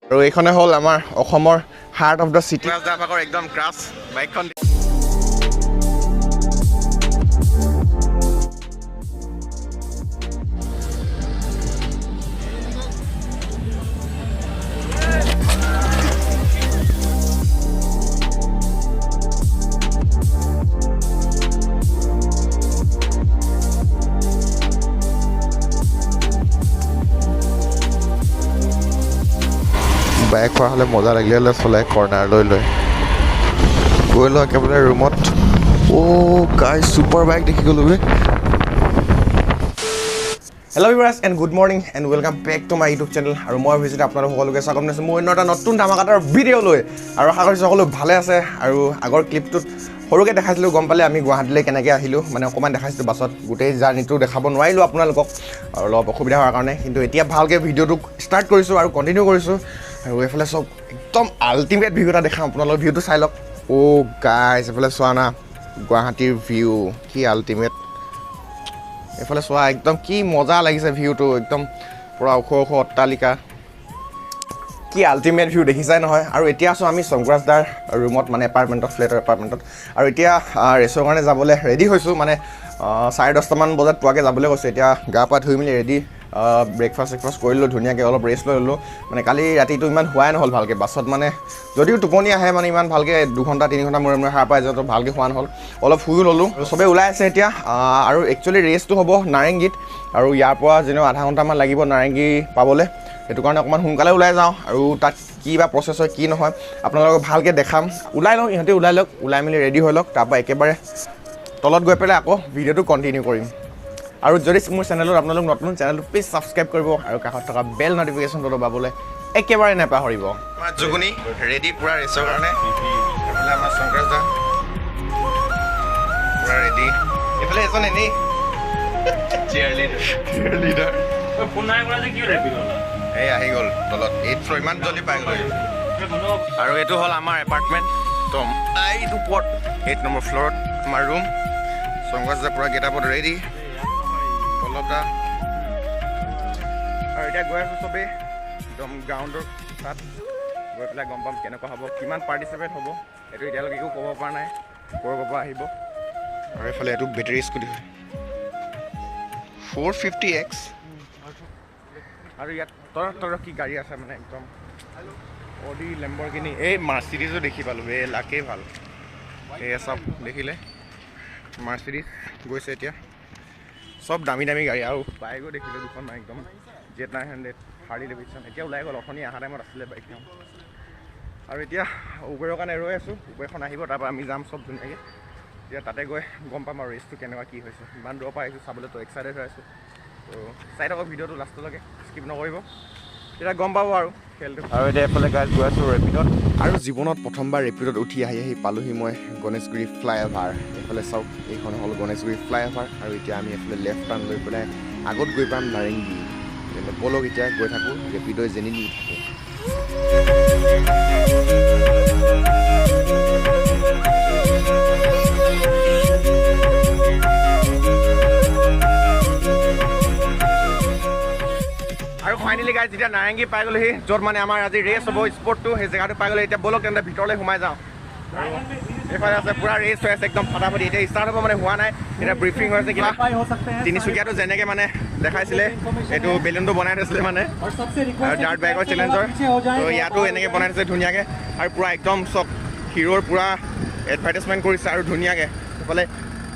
আৰু এইখনে হ'ল আমাৰ অসমৰ হাৰ্ট অফ the city. ৰাজদাভাগৰ একদম ক্ৰাছ বাইকখন। বাইক হোৱা হ'লে মজা লাগিলে হ'লে চলাই কৰ্ণাৰ লৈ লৈ গৈ লওঁ একেবাৰে ৰুমত। অ' গাই ছুপাৰ বাইক দেখি গ'লোঁ বে। Hello' viewers and good morning and welcome back to my YouTube channel. আৰু মই ভিজিট আপোনালোক সকলোকে স্বাগতম জনাইছোঁ মোৰ অন্য এটা নতুন ধামাকাটাৰ ভিডিঅ' লৈ। আৰু আশা কৰিছোঁ সকলো ভালে আছে। আৰু আগৰ ক্লিপটোত সৰুকৈ দেখাইছিলোঁ, গম পালে আমি গুৱাহাটীলৈ কেনেকৈ আহিলোঁ, মানে অকণমান দেখাইছিলোঁ বাছত, গোটেই জাৰ্ণিটো দেখাব নোৱাৰিলোঁ আপোনালোকক আৰু অলপ অসুবিধা হোৱাৰ কাৰণে। কিন্তু এতিয়া ভালকৈ ভিডিঅ'টো ষ্টাৰ্ট কৰিছোঁ আৰু কণ্টিনিউ কৰিছোঁ। আৰু এইফালে চব একদম আল্টিমেট ভিউ এটা দেখাম আপোনালোকৰ, ভিউটো চাই লওক। অ' গাইজ এইফালে চোৱা না গুৱাহাটীৰ ভিউ কি আল্টিমেট। এইফালে চোৱা একদম কি মজা লাগিছে ভিউটো, একদম পূৰা ওখ ওখ অট্টালিকা, কি আল্টিমেট ভিউ দেখিছাই নহয়। আৰু এতিয়া আছোঁ আমি শংকৰাজদাৰ ৰুমত, মানে এপাৰ্টমেণ্টত, ফ্লেটৰ এপাৰ্টমেণ্টত। আৰু এতিয়া ৰেচৰ কাৰণে যাবলৈ ৰেডি হৈছোঁ, মানে 10:30মান বজাত পোৱাকৈ যাবলৈ কৈছোঁ। এতিয়া গা পা ধুই মেলি ৰেডি, ব্ৰেকফাষ্ট চেকফাষ্ট কৰিলোঁ ধুনীয়াকৈ, অলপ ৰেষ্ট লৈ ল'লোঁ। মানে কালি ৰাতিটো ইমান শোৱাই নহ'ল ভালকৈ বাছত, মানে যদিও টোপনি আহে মানে ইমান ভালকৈ 2 ঘণ্টা 3 ঘণ্টা মূৰে মূৰে সাৰ পাই যাওঁ, তো ভালকৈ শোৱা নহ'ল, অলপ শুইও ল'লোঁ। আৰু চবেই ওলাই আছে এতিয়া। আৰু একচুৱেলি ৰেচটো হ'ব নাৰেংগীত, আৰু ইয়াৰ পৰা যেনিবা আধা ঘণ্টামান লাগিব নাৰেংগী পাবলৈ, সেইটো কাৰণে অকণমান সোনকালে ওলাই যাওঁ। আৰু তাত কি বা প্ৰচেছ হয় কি নহয় আপোনালোকক ভালকৈ দেখাম। ওলাই লওঁ, ইহঁতে ওলাই লওক, ওলাই মেলি ৰেডি হৈ লওক, তাৰপৰা একেবাৰে তলত গৈ পেলাই আকৌ ভিডিঅ'টো কণ্টিনিউ কৰিম। আৰু যদি মোৰ চেনেলত আপোনালোক নতুন, চেনেলটো প্লিজ ছাবস্ক্ৰাইব কৰিব আৰু কাষত থকা বেল নটিফিকেশ্যনটো দবাবলৈ একেবাৰে নাপাহৰিব। আমাৰ জুগুনি ৰেডি পূৰা ৰেচৰ কাৰণে। এইফালে আমাৰ শংকৰাজদা পূৰা ৰেডি। এইফালে এজন এনেই লিডাৰ। এই আহি গ'ল তলত, 8 ফ্ল'ৰ, ইমান জল্দি পাই গ'ল। আৰু এইটো হ'ল আমাৰ এপাৰ্টমেণ্ট, একদম এইটো ওপৰত 8 নম্বৰ ফ্ল'ৰত আমাৰ ৰুম। শংকৰাজদা পূৰা গেট আপত ৰেডি, পল্লৱ দা। আৰু এতিয়া গৈ আছোঁ চবেই একদম গ্ৰাউণ্ডৰ তাত গৈ পেলাই গম পাম কেনেকুৱা হ'ব, কিমান পাৰ্টিচিপেট হ'ব, এইটো এতিয়ালৈকে একো ক'ব পৰা নাই, ক'ৰ পৰা আহিব। আৰু এইফালে এইটো বেটেৰী স্কুটি হয় 450X। আৰু ইয়াত তৰহ তৰহ কি গাড়ী আছে, মানে একদম অডি, লেম্বৰগিনি, এই মাৰ্চিডিজো দেখি পালোঁ, এই লাকেই ভাল। এই চব দেখিলে মাৰ্চিডিজ গৈছে এতিয়া, চব দামী দামী গাড়ী। আৰু বাইকো দেখিলোঁ দুখনমান, একদম Z900, Harley Davidson. এতিয়া ওলাই গ'ল, অথনি অহা টাইমত আছিলে বাইকখন। আৰু এতিয়া উবেৰৰ কাৰণে ৰৈ আছোঁ, উবেৰখন আহিব, তাৰপৰা আমি যাম চব ধুনীয়াকৈ। এতিয়া তাতে গৈ গম পাম আৰু ৰেচটো কেনেকুৱা কি হৈছে। ইমান দূৰৰ পৰা আহিছোঁ চাবলৈ, তো এক্সাইটেড হৈ আছোঁ। তো চাই থাকক ভিডিঅ'টো লাষ্টলৈকে, স্কিপ নকৰিব, তেতিয়া গম পাব আৰু খেলটো। আৰু এতিয়া এইফালে গাইজ গৈ আছোঁ ৰেপিডত। আৰু জীৱনত প্ৰথমবাৰ ৰেপিডত উঠি আহি আহি পালোহি মই গণেশগুৰি ফ্লাইঅভাৰ। এইফালে চাওক, এইখন হ'ল গণেশগুৰি ফ্লাইঅভাৰ। আৰু এতিয়া আমি এইফালে লেফ্ট টাৰ্ণ লৈ পেলাই আগত গৈ পাম নাৰেংগী। তেন্তে ব'লক এতিয়া গৈ থাকোঁ, ৰেপিডই যেনি নি থাকে। আৰু ফাইনেলি গাইজ যেতিয়া নাৰেংগী পাই গ'লোহি, য'ত মানে আমাৰ আজি ৰেচ হ'ব স্পৰ্টটো, সেই জেগাটো পাই গ'লো। এতিয়া ব'লক তেন্তে ভিতৰলৈ সোমাই যাওঁ। এইফালে আছে পূৰা ৰেচ হৈ আছে একদম ফাটাফাটি। এতিয়া ষ্টাৰ্ট হ'ব, মানে হোৱা নাই, এতিয়া ব্ৰিফিং হৈ আছে। কিবা তিনিচুকীয়াটো যেনেকৈ মানে দেখাইছিলে, এইটো বেলুনটো বনাই থৈছিলে মানে, আৰু ডাৰ্ট বাইকৰ চেলেঞ্জৰ, তো ইয়াতো এনেকৈ বনাই থৈছে ধুনীয়াকৈ। আৰু পূৰা একদম চব হিৰ'ৰ পূৰা এডভাৰ্টাইজমেণ্ট কৰিছে আৰু ধুনীয়াকৈ। সেইফালে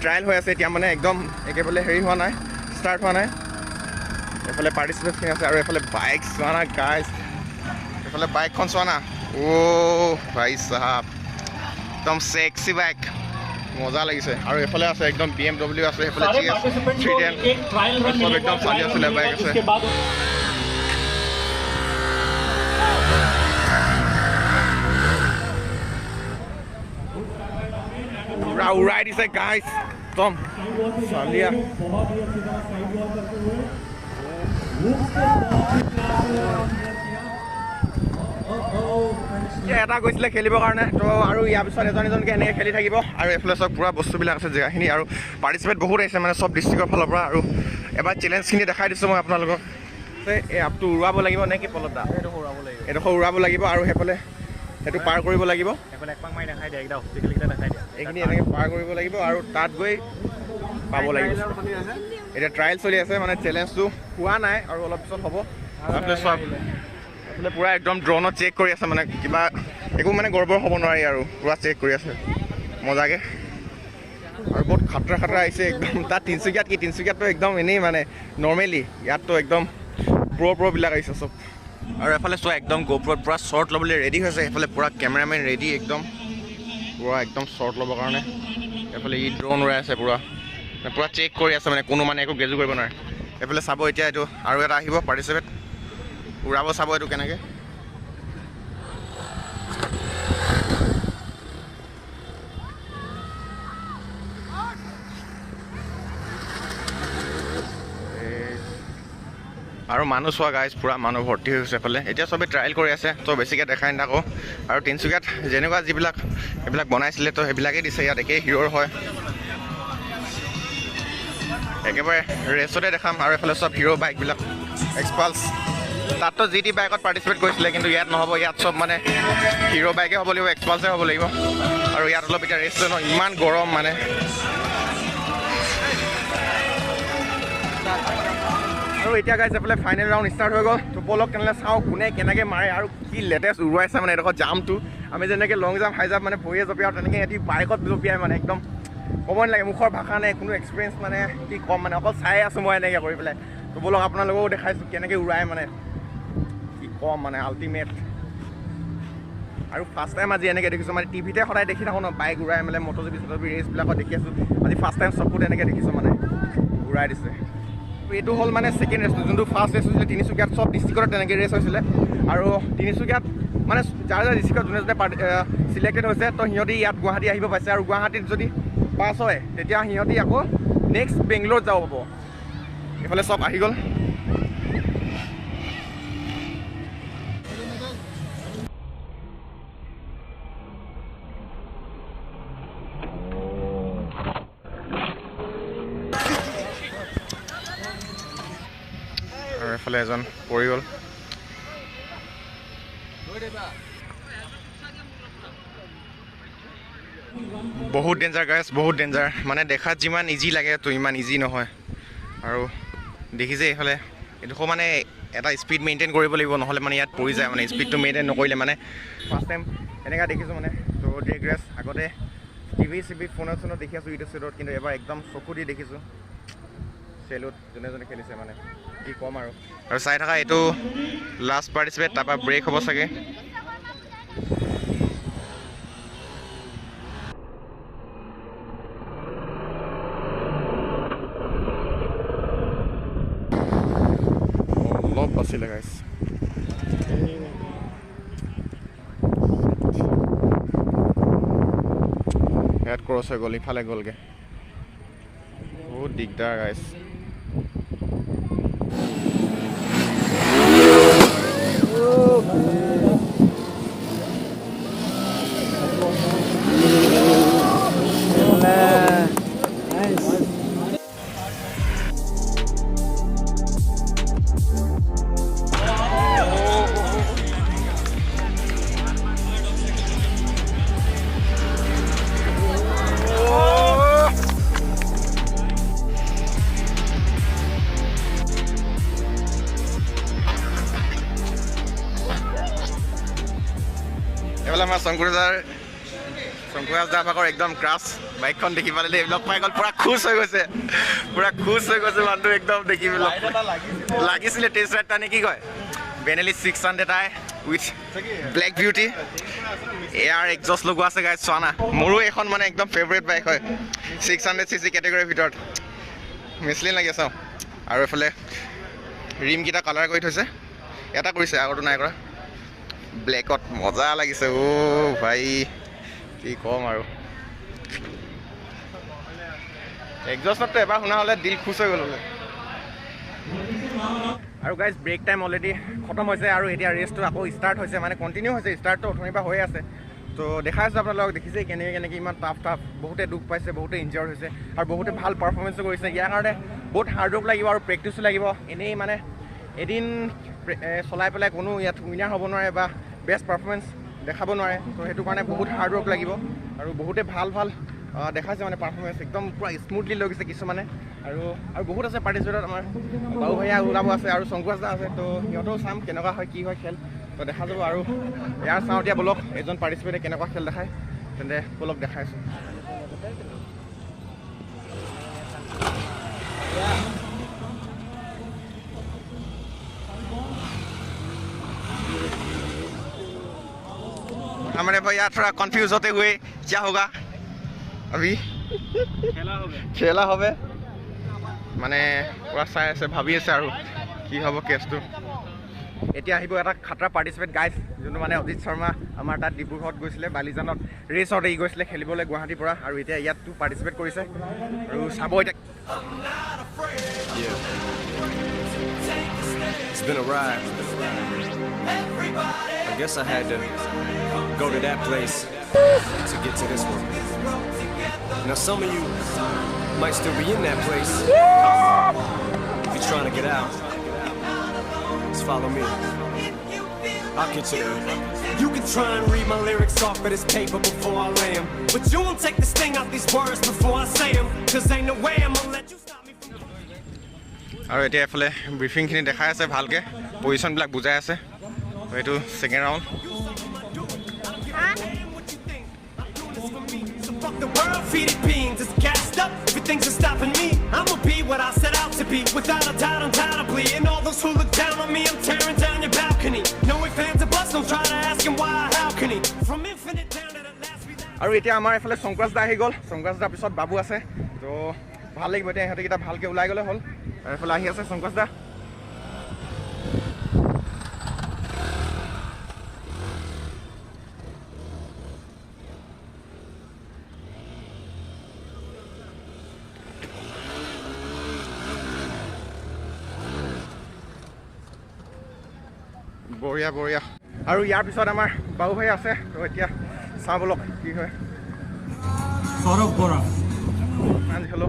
ট্ৰায়েল হৈ আছে এতিয়া, মানে একদম একেবাৰে হেৰি হোৱা নাই, ষ্টাৰ্ট হোৱা নাই। এইফালে পাৰ্টিচিপেটখিনি আছে। আৰু এইফালে বাইক চোৱা না গাইজ, এইফালে বাইকখন চোৱা না, অ' ভাই চাহাব, একদম চেক্সি বাইক, মজা লাগিছে। আৰু এইফালে আছে একদম BMW আছে, সেইফালে GS 310, চব একদম চালি আছিলে বাইক আছে। পুৰা উৰাই দিছে গাইজ, একদম চালিয়া। এটা গৈছিলে খেলিবৰ কাৰণে, তো আৰু ইয়াৰ পিছত এজন এজনকৈ এনেকৈ খেলি থাকিব। আৰু এইফালে চব পূৰা বস্তুবিলাক আছে জেগাখিনি। আৰু পাৰ্টিচিপেট বহুত আহিছে, মানে চব ডিষ্ট্ৰিক্টৰ ফালৰ পৰা। আৰু এবাৰ চেলেঞ্জখিনি দেখাই দিছোঁ মই আপোনালোকক। এই আপটো উৰুৱাব লাগিব নে কি পলদা? সেইটো উৰুৱাব লাগিব। এডোখৰ উৰাব লাগিব আৰু সেইফালে সেইটো পাৰ কৰিব লাগিব। এইখিনি এনেকৈ পাৰ কৰিব লাগিব আৰু তাত গৈ পাব লাগিব। এতিয়া ট্ৰায়েল চলি আছে, মানে চেলেঞ্জটো হোৱা নাই আৰু অলপ পিছত হ'ব। চব এইফালে পূৰা একদম ড্ৰোনত চেক কৰি আছে, মানে কিবা একো মানে গড়বড় হ'ব নোৱাৰি আৰু পূৰা চেক কৰি আছে মজাকৈ। আৰু বহুত খাতৰা খাতৰা আহিছে একদম। তাত তিনিচুকীয়াত কি, তিনিচুকীয়াততো একদম এনেই মানে নৰ্মেলি, ইয়াততো একদম প্ৰ' বিলাক আহিছে চব। আৰু এফালে চোৱা একদম গোপ্ৰত পূৰা শ্বৰ্ট ল'বলৈ ৰেডি হৈছে। সেইফালে পূৰা কেমেৰামেন ৰেডি একদম, পূৰা একদম শ্বৰ্ট ল'বৰ কাৰণে। এইফালে ই ড্ৰোন উৰাই আছে, পূৰা পূৰা চেক কৰি আছে, মানে কোনো মানে একো গেজু কৰিব নোৱাৰে। এইফালে চাব এতিয়া এইটো আৰু এটা আহিব পাৰ্টিচিপেট, উৰাব চাব এইটো কেনেকৈ। আৰু মানুহ চোৱা গাইজ, পূৰা মানুহ ভৰ্তি হৈ গৈছে এফালে। এতিয়া চবেই ট্ৰায়েল কৰি আছে, তো বেছিকৈ দেখাই নাথাকোঁ। আৰু তিনিচুকীয়াত যেনেকুৱা যিবিলাক এইবিলাক বনাইছিলে তো সেইবিলাকেই দিছে ইয়াত, একেই হিৰ'ৰ হয়। একেবাৰে ৰেচতে দেখাম। আৰু এইফালে চব হিৰ' বাইকবিলাক, এক্সপালছ। তাততো জি টি বাইকত পাৰ্টিচিপেট কৰিছিলে, কিন্তু ইয়াত নহ'ব। ইয়াত চব মানে হিৰ' বাইকে হ'ব লাগিব, এক্সপালছে হ'ব লাগিব। আৰু ইয়াত অলপ এতিয়া ৰেষ্ট নহয়, ইমান গৰম মানে। আৰু এতিয়া গাইজ এইফালে ফাইনেল ৰাউণ্ড ষ্টাৰ্ট হৈ গ'ল। তো বলক তেনেহ'লে চাওঁ কোনে কেনেকৈ মাৰে আৰু কি লেটেষ্ট উৰুৱাইছে। মানে এডোখৰ জাম্পটো আমি যেনেকৈ লং জাম্প হাই জাম্প মানে ভৰিয়ে জঁপিয়াওঁ, তেনেকৈ সিহঁতি বাইকত জঁপিয়াই, মানে একদম ক'ব নালাগে, মুখৰ ভাষা নাই, কোনো এক্সপিৰিয়েঞ্চ মানে কি ক'ম, মানে অকল চাই আছোঁ মই এনেকৈ কৰি পেলাই। তো বলক আপোনালোকেও দেখাইছোঁ কেনেকৈ উৰাই, মানে কি ক'ম, মানে আল্টিমেট। আৰু ফাৰ্ষ্ট টাইম আজি এনেকৈ দেখিছোঁ, মানে টিভিতে সদায় দেখি থাকোঁ ন বাইক উৰাই, মানে মটৰ জিপি চটৰ জিপি ৰেচবিলাকত দেখি আছোঁ। আজি ফাৰ্ষ্ট টাইম চকুত এনেকৈ দেখিছোঁ, মানে উৰাই দিছে। এইটো হ'ল মানে ছেকেণ্ড ৰেচটো, যোনটো ফাৰ্ষ্ট ৰেচ হৈছিলে তিনিচুকীয়াত, চব ডিষ্ট্ৰিক্টত তেনেকৈ ৰেচ হৈছিলে। আৰু তিনিচুকীয়াত মানে যাৰ যাৰ ডিষ্ট্ৰিক্টত যোনে যোনে চিলেক্টেড হৈছে, তো সিহঁতি ইয়াত গুৱাহাটী আহিব পাইছে। আৰু গুৱাহাটীত যদি পাছ হয় তেতিয়া সিহঁতি আকৌ নেক্সট বেংগলোৰত যাব পাব। এইফালে চব আহি গ'ল। আৰু এফালে এজন পৰি গ'ল। বহুত ডেঞ্জাৰ গাইজ, বহুত ডেঞ্জাৰ। মানে দেখাত যিমান ইজি লাগে তো ইমান ইজি নহয়। আৰু দেখিছে এইফালে এইডোখৰ মানে এটা স্পীড মেইনটেইন কৰিব লাগিব, নহ'লে মানে ইয়াত পৰি যায়। মানে স্পীডটো মেইনটেইন নকৰিলে মানে ফাৰ্ষ্ট টাইম এনেকুৱা দেখিছোঁ মানে। তো ড্ৰেগ ৰেচ আগতে টিভি চিভি ফোনত চোনত দেখি আছোঁ, ইউটিউব চিউটিউবত, কিন্তু এবাৰ একদম চকু দি দেখিছোঁ। চেলুত যোনে যোনে খেলিছে মানে কি ক'ম আৰু। আৰু চাই থকা এইটো লাষ্ট পাৰ্টিচিপেট, তাৰপৰা ব্ৰেক হ'ব চাগে। অলপ বাচিলে গাইছ। ইয়াত ক্ৰছ হৈ গ'ল, ইফালে গ'লগৈ। বহুত দিগদাৰ গাইছ। এইফালে আমাৰ শংকুৰাজ দা ভাগৰ একদম ক্ৰাছ বাইকখন দেখি পালে দেই, লগ পাই গ'ল, পূৰা খুচ হৈ গৈছে, পূৰা খুচ হৈ গৈছে মানুহটো একদম দেখি লাগিছিলে। টেষ্ট ৰাইড নে কি কয়, Benelli 600 i with black beauty, air exhaust লগোৱা আছে গাইজ, চোৱা না। মোৰো এইখন মানে একদম ফেভৰেট বাইক হয় 600cc কেটেগৰীৰ ভিতৰত, মিছলিন লাগি আছে। আৰু এইফালে ৰিমকেইটা কালাৰ কৰি থৈছে, এটা কৰিছে আগৰটো নাই কৰা, ব্লেকত মজা লাগিছে। অ' ভাই কি ক'ম আৰু। এক্সজষ্টটো এবাৰ শুনা হ'লে দিল খুচ হৈ গ'ল হ'লে। আৰু গাইজ ব্ৰেক টাইম অলৰেডি খতম হৈছে আৰু এতিয়া ৰেচটো আকৌ ষ্টাৰ্ট হৈছে, মানে কণ্টিনিউ হৈছে, ষ্টাৰ্টটো অথনিৰ পৰা হৈ আছে। তো দেখাই আছোঁ আপোনালোকক, দেখিছেই কেনেকৈ কেনেকৈ ইমান টাফ টাফ, বহুতে দুখ পাইছে, বহুতে ইনজিয়ৰ্ড হৈছে আৰু বহুতে ভাল পাৰফৰ্মেঞ্চো কৰিছে। ইয়াৰ কাৰণে বহুত হাৰ্ডৱৰ্ক লাগিব আৰু প্ৰেক্টিছো লাগিব। এনেই মানে এদিন চলাই পেলাই কোনো ইয়াত উইনাৰ হ'ব নোৱাৰে বা বেষ্ট পাৰফৰ্মেঞ্চ দেখাব নোৱাৰে। তো সেইটো কাৰণে বহুত হাৰ্ড ৱৰ্ক লাগিব আৰু বহুতে ভাল ভাল দেখাইছে মানে পাৰফৰ্মেঞ্চ একদম পূৰা স্মুথলি লৈ গৈছে কিছুমানে। আৰু আৰু বহুত আছে পাৰ্টিচিপেটত, আমাৰ বাবু ভাইয়া ওলাব আছে আৰু শংকুৰাজ দা আছে। তো সিহঁতেও চাম কেনেকুৱা হয় কি হয় খেল, তো দেখা যাব। আৰু ইয়াৰ চাওঁ এতিয়া বলক এজন পাৰ্টিচিপেটে কেনেকুৱা খেল দেখায়, তেন্তে বলক দেখাইছোঁ। हमारे भैया थोड़ा कंफ्यूज होते हुए क्या होगा अभी খেলা হবে মানে পুৰা চাই আছে, ভাবি আছে আৰু কি হ'ব কেছটো। এতিয়া আহিব এটা খাতৰা পাৰ্টিচিপেট গাইজ, যোনটো মানে অজিত শৰ্মা আমাৰ তাত ডিব্ৰুগড়ত গৈছিলে, বালিজানত ৰেচত এৰি গৈছিলে খেলিবলৈ গুৱাহাটীৰ পৰা, আৰু এতিয়া ইয়াততো পাৰ্টিচিপেট কৰিছে আৰু চাব এতিয়া। It's been a ride. I guess I had to go to that place to get to this one. Now some of you might still be in that place. If you're trying to get out, just follow me. I'll get you there. You can try and read my lyrics off of this paper before I lay 'em, but you won't take the sting out these words before I say 'em. 'Cause ain't no way I'm gonna let you stop me from. আৰু এতিয়া এফালে ব্ৰিফিংখিনি দেখাই আছে, ভালকৈ পজিশ্যনবিলাক বুজাই আছে। এইটো second round. Fuck the world, feed it beans, it's gassed up. Everything's just stopping me. I'ma be what I set out to be, without a doubt, undoubtedly. And all those who look down on me, I'm tearing down your balcony. No ifs, ands, or buts, don't try to ask him why, how can he? From infinite down to the last we আৰু এতিয়া আমাৰ এইফালে শংকৰাজ দা আহি গ'ল, শংকৰাজ দাৰ পিছত বাবু আছে। তো ভাল লাগিব এতিয়া ইহঁতেকেইটা ভালকৈ ওলাই গ'লে হ'ল। আৰু এইফালে আহি আছে শংকৰাজ দা। বঢ়িয়া বঢ়িয়া। আৰু ইয়াৰ পিছত আমাৰ বাবু ভাই আছে। তো এতিয়া চাওঁ বলক কি হয়। সৌৰভ বৰা। হেল্ল'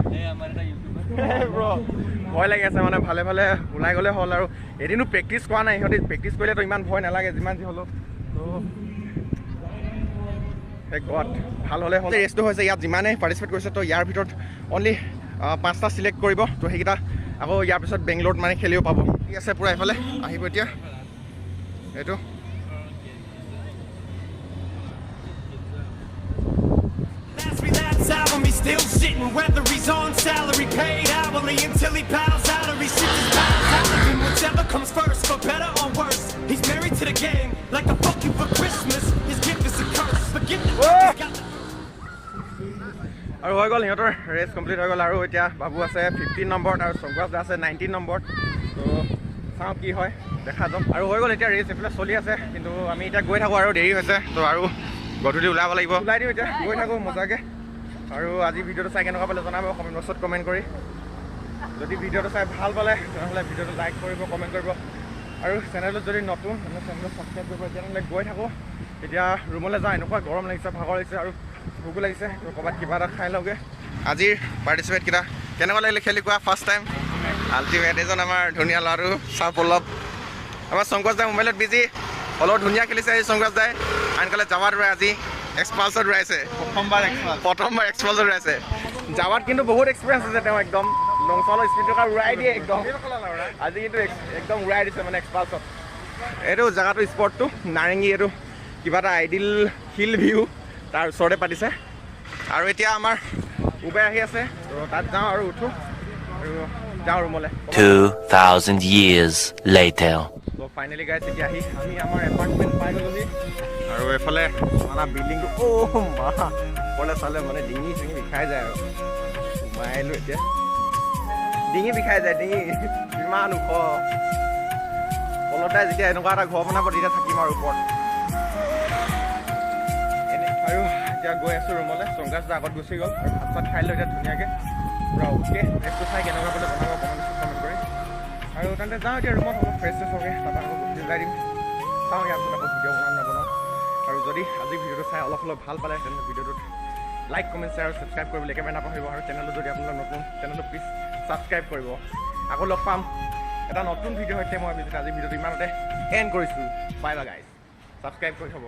ভয় লাগি আছে মানে, ভালে ভালে ওলাই গ'লে হ'ল আৰু। এদিনো প্ৰেক্টিচ কৰা নাই সিহঁতি, প্ৰেক্টিচ কৰিলেতো ইমান ভয় নালাগে যিমান যি হ'লেও। তো গড ভাল হ'লে হ'ল। ৰেচটো হৈছে ইয়াত যিমানেই পাৰ্টিচিপেট কৰিছে, তো ইয়াৰ ভিতৰত অনলি 5টা চিলেক্ট কৰিব। তো সেইকেইটা আকৌ ইয়াৰ পিছত বেংগলোৰত মানে খেলিব পাব। ঠিক আছে, পূৰা এইফালে আহিব এতিয়া এইটো। Still shitting whether he's on salary, paid hourly until he bows out or he shits his bowels out of him. Whichever comes first, for better or worse. He's married to the game, like a fuck you for Christmas. His gift is a curse. Forget the he's got the. আৰু হৈ গ'ল সিহঁতৰ race complete হৈ গ'ল। আৰু এতিয়া বাবু আছে 15 নম্বৰত আৰু শংকৰাজ দা আছে 19 নম্বৰত। তো চাওঁ কি হয়, দেখা যাওক। আৰু হৈ গ'ল এতিয়া ৰেচ এইফালে চলি আছে, কিন্তু আমি এতিয়া গৈ থাকোঁ আৰু দেৰি হৈছে। তো আৰু গধূলি ওলাব লাগিব, ওলাই দিওঁ এতিয়া, গৈ থাকোঁ মজাকৈ। আৰু আজি ভিডিঅ'টো চাই কেনেকুৱা পালে জনাব কমেণ্ট বক্সত কমেণ্ট কৰি। যদি ভিডিঅ'টো চাই ভাল পালে তেনেহ'লে ভিডিঅ'টো লাইক কৰিব, কমেণ্ট কৰিব, আৰু চেনেলটোত যদি নতুন তেনেহ'লে চেনেলটো ছাবস্ক্ৰাইব কৰিব। এতিয়া নহ'লে গৈ থাকোঁ, এতিয়া ৰুমলৈ যাওঁ। এনেকুৱা গৰম লাগিছে, ভাগৰ লাগিছে আৰু ভোকো লাগিছে, তো ক'ৰবাত কিবা এটা খাই লওঁগৈ। আজিৰ পাৰ্টিচিপেটকেইটা কেনেকুৱা লাগিলে খেলি কোৱা? ফাৰ্ষ্ট টাইম আল্টিমেট এজন আমাৰ ধুনীয়া ল'ৰাটো চাহ পল্লৱ। আমাৰ শংকৰাজ দাই মোবাইলত বিজি, অলপ ধুনীয়া খেলিছে আজি শংকৰাজ দাই। আনকালে জাৱাত ৰয় আজি এক্সপালছত উৰাইছে, প্ৰথমবাৰ এক্সপালছত উৰাইছে। জাৱাত কিন্তু বহুত এক্সপিৰিয়েঞ্চ আছে তেওঁ, একদম লংচলৰ স্পীডৰ কাৰ উৰাই দিয়ে একদম। আজি কিন্তু একদম উৰাই দিছে মানে এক্সপালছত। এইটো জেগাটো স্পটটো নাৰেংগী, এইটো কিবা এটা আইডিল হিল ভিউ তাৰ ওচৰতে পাতিছে। আৰু এতিয়া আমাৰ উবেৰ আহি আছে, তো তাত যাওঁ আৰু উঠোঁ আৰু যাওঁ ৰুমলৈ। 2000 years later. তো ফাইনেলি গাইছ এতিয়া আহি আমি আমাৰ এপাৰ্টমেণ্ট পাই গ'লোহি। আৰু এইফালে মানে বিল্ডিংটো অ' মা ওপৰলৈ চালে মানে ডিঙি চিঙি বিষাই যায় আৰু। সোমাই আহিলোঁ এতিয়া, ডিঙি বিষাই যায়, ডিঙি ইমান ওখ। পলতাই যেতিয়া এনেকুৱা এটা ঘৰ বনাব তেতিয়া থাকিম আৰু ওপৰত। এনে আৰু এতিয়া গৈ আছোঁ ৰুমলৈ। শংকৰাজ দা আগত গুচি গ'ল আৰু ভাত চাত খাই লৈ এতিয়া ধুনীয়াকৈ পূৰা অ'কে। ৰেচটো চাই কেনেকুৱা পালে জনাব কমেণ্ট কমেণ্ট কৰি। আৰু তেন্তে যাওঁ এতিয়া ৰুমত অলপ ফ্ৰেছ চেছ হওঁগৈ, তাৰপৰা আকৌ গধূলি ওলাই দিম। চাওঁ ইয়াৰ পিছত আকৌ ভিডিঅ' বনাম নবনাওঁ। আৰু যদি আজি ভিডিঅ'টো চাই অলপ অলপ ভাল পালে তেনেহ'লে ভিডিঅ'টোত লাইক, কমেণ্ট, শ্বেয়াৰ আৰু ছাবস্ক্ৰাইব কৰিবলৈ একেবাৰে নাপাহৰিব। আৰু চেনেলটো যদি আপোনালোক নতুন, চেনেলটো প্লিজ ছাবস্ক্ৰাইব কৰিব। আকৌ লগ পাম এটা নতুন ভিডিঅ' সৈতে। মই অভিজিত, আজি ভিডিঅ'টো ইমানতে এণ্ড কৰিছোঁ। বাই বাই গাইজ, ছাবস্ক্ৰাইব কৰি থ'ব।